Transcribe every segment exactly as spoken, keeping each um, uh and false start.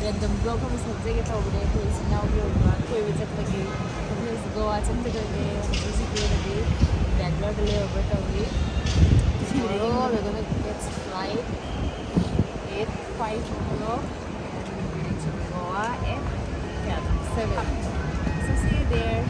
ꯑꯗꯨꯝ ꯕ꯭ꯂꯣꯒ ꯑꯃ ꯁꯦꯝꯖꯒꯦ ꯇꯧꯕꯅꯦ꯫ ꯑꯩꯈꯣꯏ ꯏꯆꯤꯟ ꯏꯅꯥꯎꯒꯤ ꯑꯣꯏꯕ ꯀꯣꯏꯕ ꯆꯠꯄꯒꯤ꯫ ꯍꯧꯖꯤꯛ ꯒꯣꯋꯥ ꯆꯠꯀꯗꯣꯏꯅꯦ꯫ ꯍꯧꯖꯤꯛ ꯒꯣꯋꯥꯗꯒꯤ ꯕꯦꯡꯒ꯭ꯂꯣꯔꯗ layover ꯇꯧꯔꯤ꯫ Tomorrow we're gonna catch flight eight five tomorrow and reach Goa at seven. So see you there.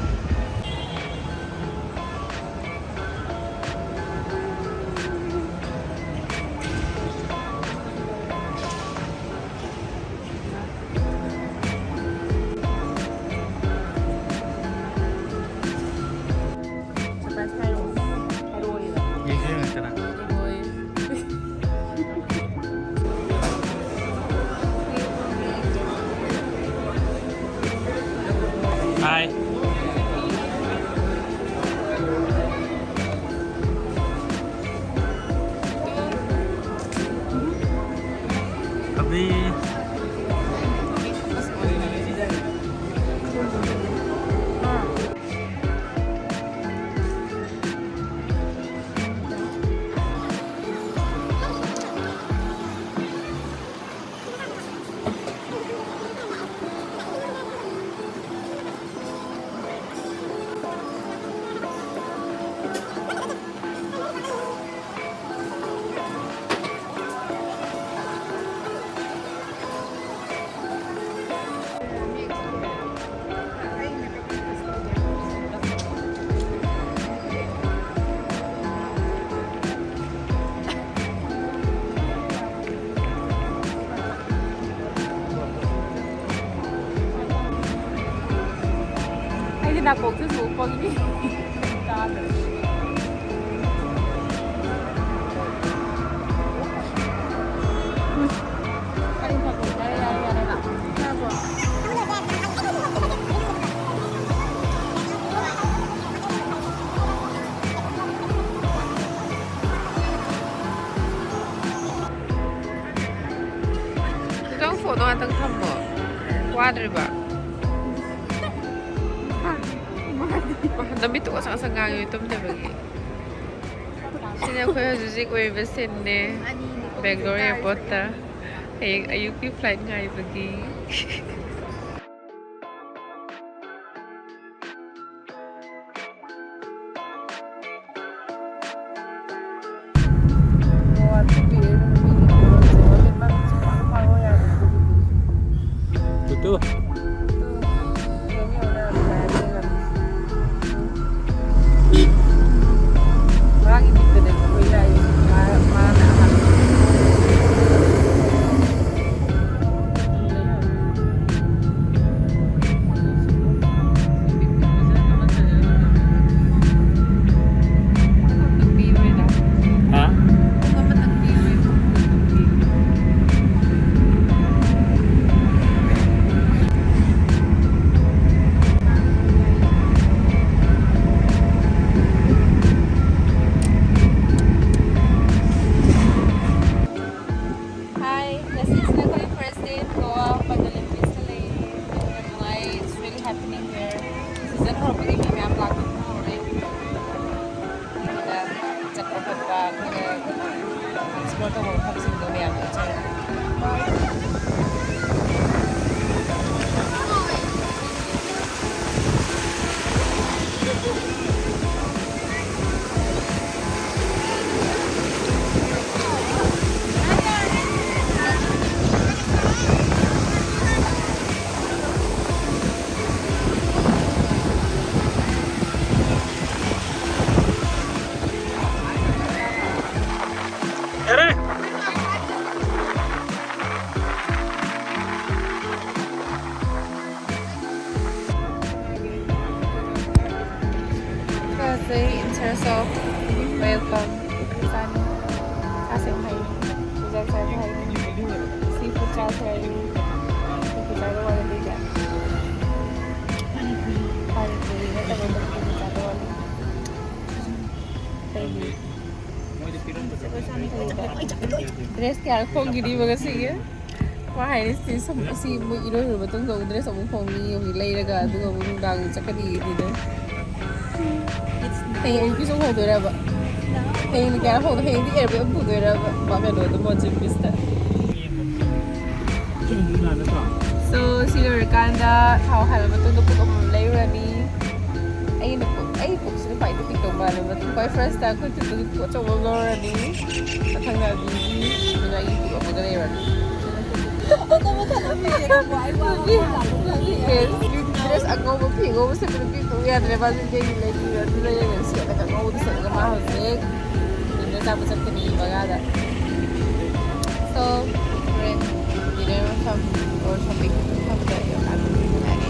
Hi. Abhi. ꯑꯩꯗꯤ ꯅꯥꯀꯣꯡꯁꯦ ꯁꯨ ꯎꯞꯄꯒꯤ ꯇꯥꯗ꯭ꯔꯦ꯫ ꯅꯪ ꯐꯣꯟꯗꯣ ꯉꯥꯛꯇꯪ ꯊꯝꯃꯣ꯫ ꯋꯥꯗ꯭ꯔꯤꯕ? ꯅꯃꯤꯠꯇꯨ ꯉꯁꯪ ꯉꯁꯪ ꯉꯥꯡꯉꯤ ꯇꯨꯝꯗꯕꯒꯤ꯫ ꯁꯤꯅ ꯑꯩꯈꯣꯏ ꯍꯧꯖꯤꯛ ꯍꯧꯖꯤꯛ ꯑꯣꯏꯔꯤꯕ ꯁꯤꯟꯅꯦ꯫ ꯕꯦꯡꯒ꯭ꯂꯣꯔ ꯑꯦꯌꯥꯔꯄꯣꯔꯠꯇ꯫ ꯍꯌꯦꯡ ꯑꯌꯨꯛꯀꯤ flight ꯉꯥꯏꯕꯒꯤ꯫ ꯇꯨ ꯇꯨ꯫ ꯃꯥꯒꯤ ꯕꯤꯠꯇꯅꯦꯕ ꯑꯩꯈꯣꯏ ꯂꯥꯛꯏꯁꯦ꯫ ꯃꯥ-, ꯃꯥꯅ ꯑꯍꯥꯟꯕ꯫ ꯍꯥ? Hi, ꯉꯁꯤꯁꯤꯅ ꯑꯩꯈꯣꯏ first day in Goa, ꯄꯟꯗꯥ ꯂꯦꯝꯐꯤꯁꯇ ꯂꯩꯌꯦ꯫ ꯌꯥꯝ ꯅꯨꯡꯉꯥꯏ, it's really happening here. Season ꯍꯧꯔꯛꯄꯗꯒꯤ ꯃꯤ ꯃꯌꯥꯝ ꯂꯥꯛꯄ ꯍꯧꯔꯦ꯫ ꯑꯗꯨꯒ ꯆꯠꯄ ꯈꯣꯠꯄ, ꯑꯩꯈꯣꯏꯅ explore ꯇꯧꯕ ꯃꯐꯝꯁꯤꯡꯗꯣ ꯃꯌꯥꯝ ꯎꯠꯆꯔꯛꯀꯦ꯫ ꯀꯁꯦ in terms of welcome ꯆꯥꯅꯤ꯫ ꯆꯥꯁꯦ ꯍꯥꯏꯅꯤ꯫ ꯆꯨꯖꯥꯛ ꯆꯥꯁꯦ ꯍꯥꯏꯅꯤ꯫ Seafood ꯆꯥꯁꯦ ꯍꯥꯏꯅꯤ꯫ Seafood ꯆꯥꯕ ꯋꯥꯠꯂꯗꯤ ꯀꯌꯥ? ꯄꯥꯅꯤꯄꯨꯔꯤ ꯅꯠꯇꯕ ꯑꯇꯣꯞꯄ ꯆꯥꯕ ꯋꯥꯠꯂꯤ꯫ ꯑꯇꯩꯗꯤ ꯗ꯭ꯔꯦꯁ ꯀꯌꯥ ꯈꯣꯡꯈꯤꯅꯤꯕ ꯉꯁꯤꯒꯤ? ꯃꯥ ꯍꯥꯏꯔꯤꯁꯤ ꯁꯨꯝ ꯁꯤ ꯃꯣꯏ ꯏꯔꯣꯏꯔꯨꯔ ꯃꯇꯨꯡꯗ ꯑꯃꯨꯛ ꯗ꯭ꯔꯦꯁ ꯑꯃꯨꯛ ꯈꯣꯡꯅꯤ, ꯑꯃꯨꯛ ꯂꯩꯔꯒ ꯑꯗꯨꯒ ꯑꯃꯨꯛ ꯅꯨꯡꯗꯥꯡ ꯆꯠꯀꯅꯤ ꯑꯗꯨꯗ꯫ ꯍꯌꯦꯡ ꯑꯌꯨꯛꯀꯤꯁꯨ ꯑꯃꯨꯛ ꯍꯧꯗꯣꯏꯔꯕ? ꯍꯌꯦꯡ ꯀꯌꯥ ꯍꯧ-, ꯍꯌꯦꯡꯗꯤ airplane ꯑꯃꯨꯛ ꯄꯨꯗꯣꯏꯔꯕ? ꯃꯥ ꯀꯩꯅꯣꯗ ꯃꯣꯖꯤꯝ ꯕꯤꯁꯇ꯫ So, ꯁꯤ ꯂꯣꯏꯔꯀꯥꯟꯗ ꯊꯥꯎ ꯍꯥꯜꯂ ꯃꯇꯨꯡꯗ ꯄꯨꯛ ꯑꯃꯃꯝ ꯂꯩꯔꯨꯔꯅꯤ꯫ ꯑꯩꯅ ꯄꯨꯛ, ꯑꯩ ꯄꯨꯛꯁꯤꯅ ꯈ꯭ꯋꯥꯏꯗꯒꯤ ꯄꯤꯛꯇꯧ ꯃꯥꯜꯂꯦ꯫ ꯃꯇꯨꯡ ꯈ꯭ꯋꯥꯏ ꯐꯥꯔꯁꯇ ꯑꯩꯈꯣꯏ ꯇꯨꯇꯨꯒꯤ ꯄꯨꯛ ꯑꯆꯧꯕ ꯑꯃ ꯂꯧꯔꯅꯤ꯫ ꯃꯊꯪꯗ ꯑꯗꯨꯒꯤ, ꯑꯗꯨꯒ ꯑꯩꯒꯤ ꯄꯨꯛ ꯑꯃꯒ ꯂꯩꯔꯅꯤ꯫ ꯗ꯭ꯔꯦꯁ ꯑꯉꯧꯕ, ꯐꯤ ꯑꯉꯧꯕ ꯁꯦꯠꯄ ꯅꯨꯄꯤ ꯄꯨ ꯌꯥꯗ꯭ꯔꯦ꯫ ꯃꯥꯁꯨ ꯏꯆꯦꯒꯤ ꯂꯩꯕꯤꯔ ꯑꯗꯨ ꯂꯩꯔꯒ ꯁꯦꯠꯂꯒ ꯑꯉꯧꯕꯗ ꯁꯦꯠꯂꯒ ꯃꯥ ꯍꯧꯖꯤꯛ dinner ꯆꯥꯕ ꯆꯠꯀꯅꯤ ꯕꯒꯥꯗ꯫ So, ꯍꯣꯔꯦꯟ dinner ꯃꯐꯝ or shopping ꯃꯐꯝꯗ ꯌꯧꯔꯀꯥꯟꯗ ꯊꯦꯡꯅꯔꯦ꯫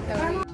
ꯇꯧꯔꯤ꯫